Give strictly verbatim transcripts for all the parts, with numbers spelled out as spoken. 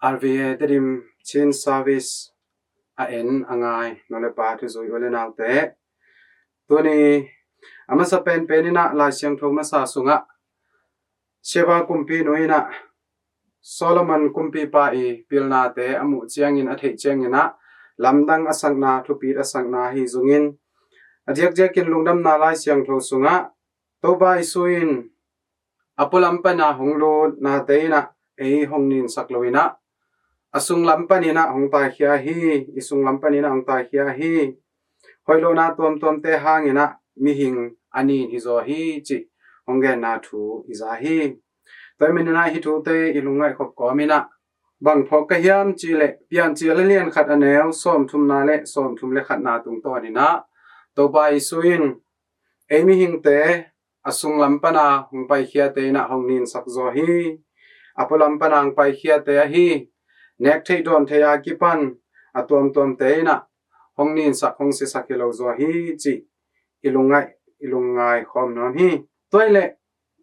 R V A Tedim Chin Service a en a ngai nu le pa, thuzui u le naute, tuni a masa penpen in ah Lai Siangtho masa sungah Sheba kumpinu in ah Solomon kumpipa i pilnate a muh ciangin, a theih ciangin ah lamdang a sakna, thupit a sakna ahi zongin, a diakdiakin Lungdamna Lai Siangtho sungah Topa Jesu in a pualam pana hong lut nate in ah ei hong ninsak lo in ah, a sunglam panin ah hong taikhia hi, i sunglam panin ah hong taikhia hi. Hoih lohna tuamtuamte hangin ah mihing a nin hi zaw hi, cih hong genna thu i za hi. Tua ahih manin ah hih thute i lungngaih khop kawmin ah bang phawk ka hiam cih leh, Piancil a lian khat, a neu sawmthumna le sawmthum le khatna tungtawnin ah Topa Jesu in ei mihingte a sunglam pana hong paikhiate in ah hong ninsak zaw hi. A pualam pana hong paikhiate ahi, nek theih dawn theih a kipan a tuamtuamte in ah hong ninsak, hong siasak hi lo zaw hi, cih i lungngaih, i lungngai khawm nuam hi. Tua ahih leh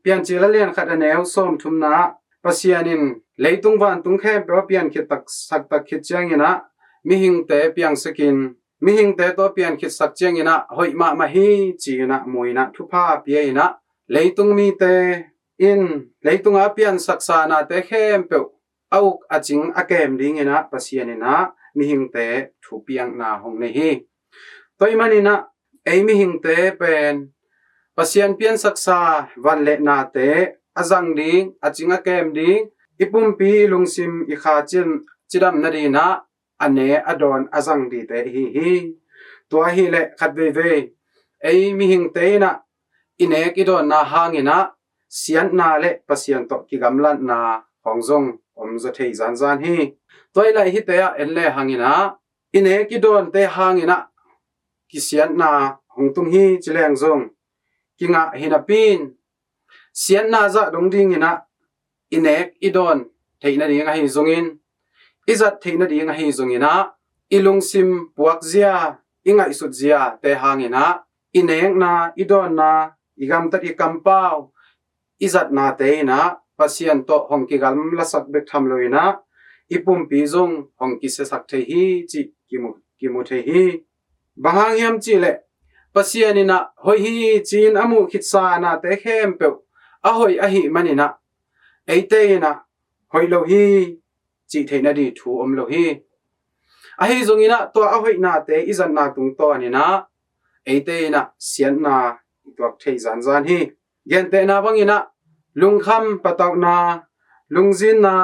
Piancil a lian khat, a neu sawmthumna ah Pasian in leitung vantung khempeuh a piankhit tak, sak tak khit ciangin ah mihingte piangsakin, mihingte tawh a piankhitsak ciangin ah hoih mahmah hi ci-in ah mu in ah, thupha pia in ah, leitung mite in leitung a piansaksa nate khempeuh a uk a cing a kem dingin ah Pasian in ah mihingte thupiakna hong nei hi. Tua ahih manin ah ei mihingte pen Pasian piansaksa van le nate a zang ding, a cing a kem ding, i pumpi, i lungsim, i kha cin, cidam nadingin ah a ne a dawn a zang dingte i hi hi. Tua ahih leh khatveivei ei mihingte in ah i nek i dawnna hangin ah siatna le Pasian tawh kigamlatna khawng zong om zaw thei zanzan hi. Tua ahih leh hihte ah en le hangin ah i nek i dawnte hangin ah kisiatna hong tung hi ci leng zong, kingah hi napi-in, siatna zah dong dingin ah i nek i dawn theih nading ahi zongin, i zat theih nading ahi zongin ah, i lungsim puakzia, i ngaihsutziate hangin ah i nekna, i dawnna, i gamtat, i kampau, i zatnate in ah Pasian tawh hong kigamlasak bek tham lo in ah i pumpi zong hong kisiasak thei hi cih kimu, kimu thei hi. Bang hang hiam cih leh Pasian in ah hoih hi ci-in a muh khitsa nate khempeuh a hoih ahih manin ah eite in ah hoih lo hi cih theih nading thu om lo hi. Ahi zongin ah tua a hoih nate i zatna tungtawnin ah eite in ah siatna i tuak thei zanzan hi. Gentehna bangin ah lungkham patauhna, lungzinna,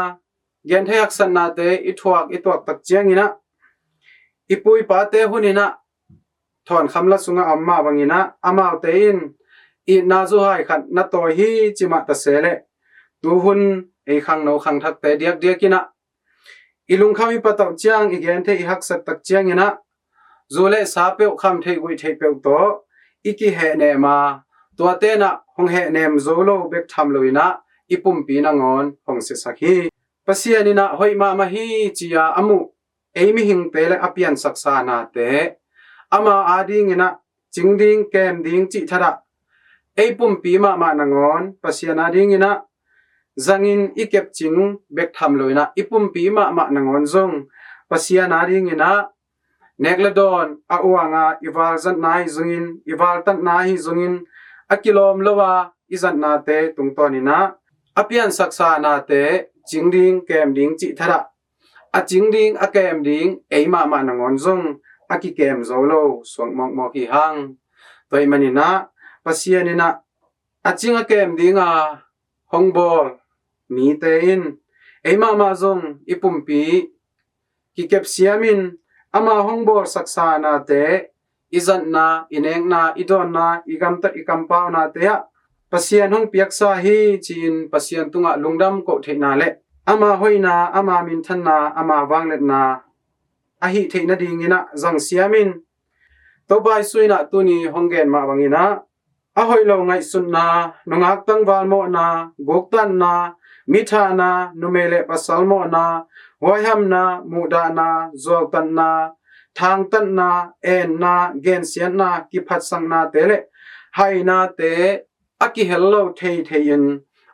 genthei haksatnate i thuak, i tuak tak ciangin ah i pu i pate hunin ah thawnkham la sungah a om mah bangin ah amaute in itna zuhai khat na tawi hi ci mah ta se leh, tuhun ei khangno khangthakte diakdiakin ah i lungkham i patauh ciang, i genthei i haksat tak ciangin ah zu le sa peuh, kham theih guih theih peuh tawh i kihehnem a, tuate in ah hong hehnem zo lo bek tham lo in ah i pumpi nangawn hong siasak hi. Pasian in ah hoih mahmah hi ci-a a muh ei mihingte le a piansaksa nate ama adingin ah cing ding, kem ding cih thadah ei pumpi mahmah nangawn Pasian adingin ah zangin i kepcing bek tham lo in ah i pumpi mahmah nangawn zong Pasian adingin ah nek le dawn a uang a, i valzatna ahi zongin, i valtatna ahi zongin, a kilawm lo a i zatnate tungtawnin ah a piansaksa nate cing ding, kem ding cih thadah a cing ding, a kem ding ei mahmah nangawn zong a kikem zo lo suak mawkmawk hi hang. Tua ahih manin ah Pasian in ah a cing a kem dinga hong bawl mite in ei mahmah zong i pumpi kikepsiamin ama hong bawlsaksa nate, i zatna, i nekna, i dawnna, i gamtat, i kampaunate ah Pasian hong piaksa hi ci-in Pasian tungah lungdam koh theihna le ama hoihna, ama minthanna, ama vangliatna a hih theih nadingin ah zangsiamin Topa Jesu in ah tuni hong gen mah bangin ah a hoih lo ngaihsutna, nungak tangval mawhna, guktatna, mithahna, numei le pasal mawhna, huaihamna, muhdahna, zuautatna, thangtatna, enna, gensiatna, kiphatsaknate le hainate a kihel lo theithei in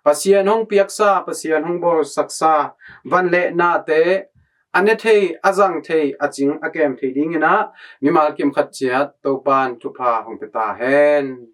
Pasian hong piaksa, Pasian hong bawlsaksa van le nate a ne thei, a zang thei, a cing a kem thei dingin ah mimal kim khat ciat Topan thupha hong pia ta hen.